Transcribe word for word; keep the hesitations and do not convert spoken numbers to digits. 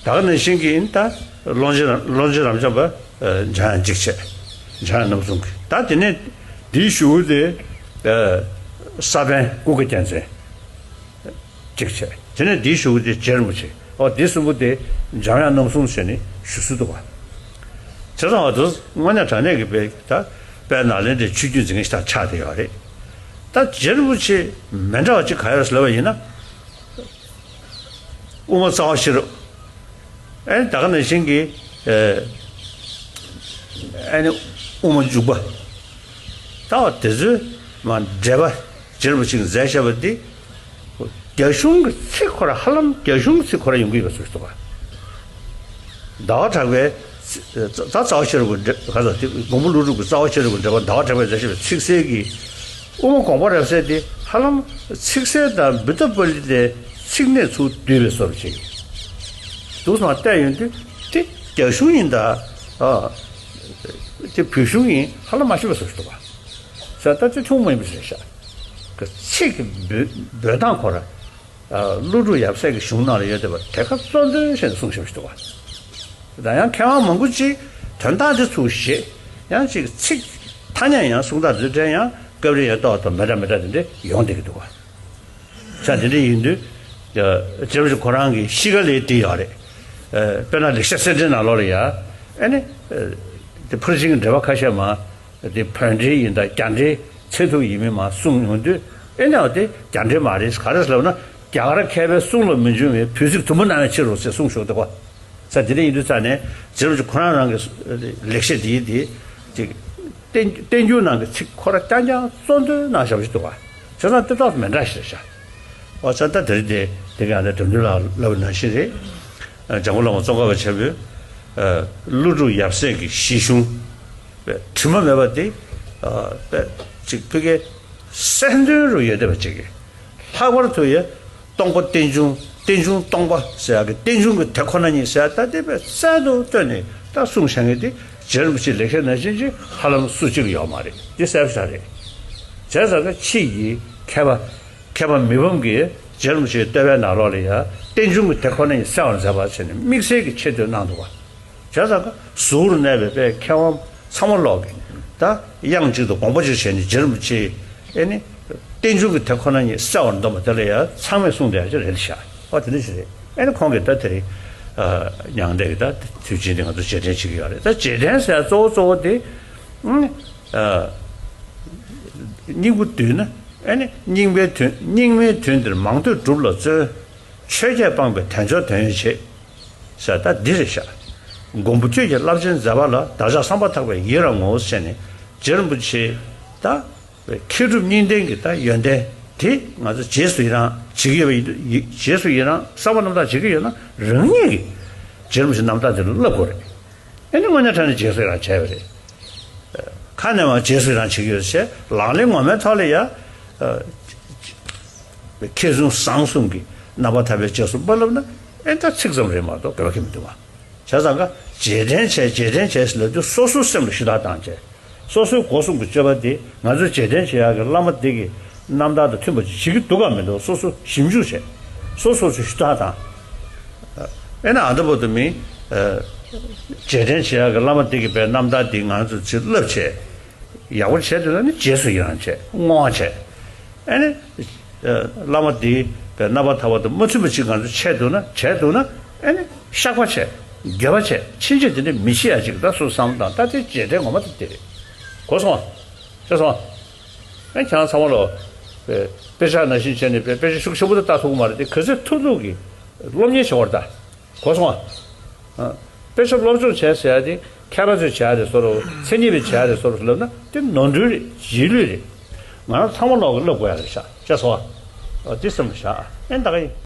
ད་ག་ནང་བཞིན་གྱི་ད་ཀློང་ཆེན་རབ་ཀློང་ཆེན་རབ་འབྱམས་པ་འཇམ་དབྱངས་འཇིགས་བྱེད། འཇམ་དབྱངས་རྣམ་གསུམ་གྱི་ད་དེ་ནས་འདིའི་གཞུག་གུ་དེ་ས་པཎ་ཀུན་དགའ་རྒྱལ་མཚན། གཅིག་བྱས། དེ་ནས་འདིའི་གཞུག་གུ་དེ་རྗེ་རིན་པོ་ཆེ། ཨོ་འདི་གསུམ་པོ་དེ་འཇམ་དབྱངས་རྣམ་གསུམ་ཟེར་ནས་ཞུ་སྲོལ་འདུག་པ། བྱས་ཙང་བ་དུ་དངོས་གནས་དྲང་གནས་ཀྱི་དཔེ་ད་དཔལ་ནཱ་ལེནྡྲའི་ཆོས་བརྒྱུད་འཛིན་མཁན་ཞིག་དང་ཆགས་བསྡད་ཡོད་རེད། ད་རྗེ་རིན་པོ་ཆེ་མི་འདྲ་བ་གཅིག་ག་ཡོད་ཟེར་ལབ་པ་ཡིན་ན། དབུ་མ་རྩ་བ་ཤེས་རབ། ཨེ་ནི་ད་ག་ནང་བཞིན་གྱི་ཨེ་ནི་དབུ་མ་འཇུག་པ། ད་བ་དེ་ཚོའི་མ་འགྲེལ་པ་རྗེ་རིན་པོ་ཆེས་མཛད་བཞག་པ་འདི། རྒྱ་གཞུང་གི་ཚིག་ཁོ་ར་ཧ་ལམ་རྒྱ་གཞུང་གི་ཚིག་ཁོ་ར་ཡོང་གི་ཡོད་པའི་བཟོ་ཞིག་འདུག་ག་ཟླ་བ་གྲགས་པའི་ད་རྩ་བ་ཤེས་རབ་ཀྱི་འགྲེལ་ག་ཟེར་དེ་མགོན་པོ་ཀླུ་སྒྲུབ་ཀྱི་རྩ་བ་ཤེས་རབ་ཀྱི་འགྲེལ་པ་ཟླ་བ་གྲགས་པས་མཛད་བཞག་པའི་ཚིག་གསལ་གྱི་དབུ་མ་དགོངས་པ་རབ་གསལ་དེ་ཧ་ལམ་ཚིག་གསལ་དང་བུདྡྷ་པཱ་ལི་ཏའི་ཚིག་སྣེ་ཚུར་བསྡུས་པའི་བཟོ་འདྲ་ཅིག་འདུག་སེ་མར་བལྟས་ཡོང་དུས་དེ་རྒྱ་གཞུང་ཡིན་ད། ཨ་དེ་བོད་གཞུང་ཡིན་ཧ་ལམ་མ་ཤེས་པའི་བཟོ་ཞིག་འདུག་ག་ས་ད་དེ་ཐུན་མོང་མ་ཡིན་པ་ཞིག་རེད་ཤག་གི་ཚིག་གི་འབོད་འབོད་སྟངས་ཁོ་ར། ཀླུ་སྒྲུབ་ཡབ་སྲས་ཀྱི་གཞུང་ནང་ལ་ཡོད་བསྡད་པ་དེ་ག་གཙོ་འདོན་བྱས་ནས་གསུངས་བཞག་པ་ཞིག་འདུག་ག་ད་ཡང་མཁས་དབང་མང་པོ་ཅིག་དོན་དག་དེ་ཚུར་བཞེས། ཡང་ཅིག་ཚིག་ཐ་སྙད་ཡང་གསུང་སྟངས་འདི་འདྲ་ཡང་སྐབས་རེ་ཡང་ཏོག་ཏོག་མི་འདྲ་མི་འདྲ་དེ་འདྲ་ཡོང་བསྡད་ཀྱི་འདུག་ག་ས་དེ་འདྲ་ཡིན་དུས། རྗེ་རིན་པོ་ཆེ་ཁོ་རང་གི་གཤིས་ཀ་ལ་དེ་ཡོད་རེད། དཔེར་ན་ལེགས་བཤད་གསེར་ཕྲེང་ནང་ལོགས་ལ་ཡ། ཨེ་ནི། དེ་ཕར་ཕྱིན་གྱི་འགྲེལ་པ་ཁ་ཤས་མ། དེ་བོད་འགྲེལ་ཡིན་ད་རྒྱ་འགྲེལ་ཚད་ཐུབ་ཡིན་མིན་མ་གསུངས་ཡོང་དུས་ཨེ་ནའང་དེ་རྒྱ་འགྲེལ་མ་རེད་ག་རེ་ཟེར་ལབ་ན་རྒྱ་གར་མཁས་པའི་གསུང་ལ་མི་འབྱུང་བའི་བོད་ཚིག་དུམ་བུ་སྣང་བའི་ཕྱིར་རོ་ཟེར་གསུངས་ཞོག་འདུག་ག་ས་དེ་འདྲ་ཡིན་དུས་ཙང་ནས་རྗེ་རིན་པོ་ཆེ་ཁོ་རང་རང་གི་ལེགས་བཤད་འདིའི་དེ་ཅིག་བསྟན་བསྟན་འགྱུར་ནང་གི་ཚིག་ཁོ་ར་རྐྱང་རྐྱང་གཙོ་འདོན་གནང་བཞག་པ་ཞིག་འདུག་ག་བྱས་ཙང་དེ་ཏོག་ཙམ་མི་འདྲ་ཞིག་རེད་ཤག་ཨོ་ཙང་ད་དེ་རིང་དེ་དེ་ག་ནས་དྲ་འདུལ་ལགས་ལབ་པ་ནང་བཞིན་རེད། འཇམ་མགོན་བླ་མ་ཙོང་ཁ་པ་ཆེན་པོས་ཀླུ་སྒྲུབ་ཡབ་སྲས་ཀྱི་གཞི་གཞུང་དྲི་མ་མེད་པ་དེ་ཅིག་ཕ་གིའི་གསལ་འདོན་རུ་ཡོད་བསྡད་པ་ཅིག་གིས་ལྷག་པར་དུ་ཡང་སྟོང་པ་རྟེན་འབྱུང་རྟེན་འབྱུང་སྟོང་པ་ཟེར་ཡག་གི་རྟེན་འབྱུང་གི་དེ་ཁོ་ན་ཉིད་ཟེར་ཡག་ད་དེ་དཔེ་གསལ་དུ་བཏོན་ནས་ད་གསུངས་བཞག་མཁན་དེ་རྗེ་རིན་པོ་ཆེའི་ལེགས་བཤད་ནང་བཞིན་ཅིག་ཧ་ལམ་སུ་གཅིག་ཡོད་མ་རེད། འདི་གསལ་པོ་ཞིག་རེད། བྱས་ཙང་ད་ཕྱིས་ཀྱི་མཁས་པ། མཁས་པ་མི་ཕམ་གྱིས་རྗེ་རིན་པོ་ཆེའི་བསྟོད་པའི་ནང་ལོགས་ལ་ཡང་རྟེན་འབྱུང་གི་དེ་ཁོ་ན་ཉིད་གསལ་བར་མཛད་པ་བྱས་ནས་དམིགས་བསལ་གྱི་ཆེ་བསྟོད་གནང་འདུག་པ། བྱས་ཙང་ཀ་གཟུགས་རུ་གནས་པའི་དཔེ་མཁས་དབང་ཚང་མ་ལོག་གིས་ད་དབྱངས་གཅིག་ཏུ་དགོངས་པ་གཅིག་བྱས་ནས་རྗེ་རིན་པོ་ཆེ་ཨེ་ནི་རྟེན་འབྱུང་གི་དེ་ཁོ་ན་ཉིད་གསལ་བར་འདོམས་པ་དེ་ལ་ཡང་ཚང་མས་གསུངས་བསྡད་ཡག་ཅིག་རེད་ཤག་ཨོ་དེ་འདྲ་ཞིག་རེད། ཨེ་ནི་ཁོང་གིས་ད་དེ་རིང་མྱང་འདས་ཀྱི་ད་དུས་ཆེན་དེ་ང་ཚོ་རྗེས་དྲན་བྱེད་ཀྱི་ཡོད་རེད། ད་རྗེས་དྲན་ཟེར་གཙོ་བོ་གཙོ་བོ་དེ་སྙིང་པོ་བསྡུས་ན། ཨེ་ནི་སྙིང་པའི་དོན་སྙིགས་མའི་དུས་འདིར་མང་ཐོས་སྒྲུབ་ལ་བརྩོན། ཆོས་བརྒྱད་སྤངས་པའི་དལ་འབྱོར་དོན་ཡོད་བྱེད། ཟེར་ད་འདི་རེད་ཤག་མགོན་པོ་ཁྱོད་ཀྱི་རླབས་ཆེན་མཛད་པ་ལ། བདག་ཅག་བསམ་པ་ཐག་པས་ཡི་རང་ངོ་། ཟེར་ནས་རྗེ་རིན་པོ་ཆེ་ད་མཁས་གྲུབ་གཉིས་ལྡན་གྱི་ད་ཡོན་ཏན་དེ་ང་ཚོ་རྗེས་སུ་ཡི་རང་བྱེད་ཀྱི་ཡོད་པ་ཡིན་དུས་ཡི་རྗེས་སུ་ཡི་རང་བསམ་པ་རྣམ་དག་བྱེད་ཀྱི་ཡོད་ན་རང་ཉིད་ཀྱིས་རྗེ་རིན་པོ་ཆེ་རྣམ་དག་དེ་ལ་བསླབ་དགོས་རེད། ཨེ་ནི་དངོས་གནས་དྲང་གནས་རྗེས་སུ་ཡི་རང་བྱས་པ་རེད། ཁ་ནས་མར་རྗེས་སུ་ཡི་རང་བྱེད་ཀྱི་ཡོད་ཟེར་ལག་ལེན་ངོ་མའི་ཐོག་ལ་ཡ། མཁས་བཙུན་བཟང་གསུམ་གྱི་རྣམ་པར་ཐར་པའི་རྗེས་སུ་མ་བསླབ་ན་ཨེ་ད་ཚིག་ཙམ་རེད་མ་གཏོགས་འགྲོ་གི་མི་འདུག་བ། བྱས་ཙང་ཀ་རྗེས་དྲན་བྱས་རྗེས་དྲན་བྱས་ཟེར་ལབ་དུས་སོ་སོའི་སེམས་ལ་ཞུ་དག་བཏང་བྱས། སོ་སོའི་སྒོ་གསུམ་གྱི་སྤྱོད་པ་འདི་ང་ཚོས་རྗེས་དྲན་བྱེད་ཡག་གི་བླ་མ་འདི་གི་རྣམ་ཐར་དང་མཐུན་པ་ཅིག་བྱེད་ཀྱི་འདུག་གམ་མི་འདུག་སོ་སོ་ཞིབ་འཇུག་བྱས། སོ་སོ་ཚོས་ཞུ་དག་དང་། ཨེ་ན་ཨ་འདྲ་པོ་དུ་མིན། རྗེས་དྲན་བྱེད་ཡག་གི་བླ་མ་འདི་གི་པའི་རྣམ་ཐར་འདི་ང་ཚོས་ཚིག་བསླབ་བྱས། ཡག་པོ་བྱས་འདུག་ན་ནི་རྗེས་སུ་ཡི་རང་བྱས་བསྔོ་བ་བྱས། ཨེ་ནི། བླ་མ་འདིའི་པའི་རྣམ་པར་ཐར་པ་དང་མ་མཐུན་པ་ཅིག་ང་ཚོས་བྱས་འདུག་ན་བྱས་འདུག་ན་ཨེ་ནི་བཤགས་པ་བྱས། འགྱོད་པ་བྱས་ཕྱིན་ཆད་དེ་འདྲ་མི་བྱེད་ཡ་ཅིག་ད་སུ་བསམ་དང་ད་དེ་རྗེས་དྲན་ངོ་མ་དེ་དེ་རེད། གོ་སོང་ཨ། ཤེས་སོང་ཨ། ཨེ་ཁྱེད་རང་ཚང་མ་ལོ། དཔེ་དཔེ་ཆ་ནང་བཞིན་བྱས་ནས་དཔེ་དཔེ་ཆ་ཤུགས་ཆེན་པོ་དེ་ལྟ་ཐུབ་ཀྱི་མ་རེད་དེ་ག་ཚོད་ཐུབ་ཐུབ་ཀྱིས་སློབ་གཉེར་བྱེད་དགོས་རེད་ད། གོ་སོང་ཨ། དཔེ་ཆ་སློབ་སྦྱོང་བྱས་ཟེར་ཡ་དེ་མཁས་པ་ཚོས་བྱས་ཡ་དེ་བཟོ་རུ་མཚན་ཉིད་པས་བྱས་ཡ་དེ་བཟོ་རུ་ལབ་ན་དེ་ནོར་འཁྲུལ་རེད་རྗེས་ལུས་རེད། ང་རང་ཚང་མ་ལོག་གི་བསླབ་དགོས་ཡ་རེད་ཤག་ཤེས་སོང་ཨ། དེ་སེམས་ལ་བཞག་ཨ། ཨེ་ད་ག་ཡིན།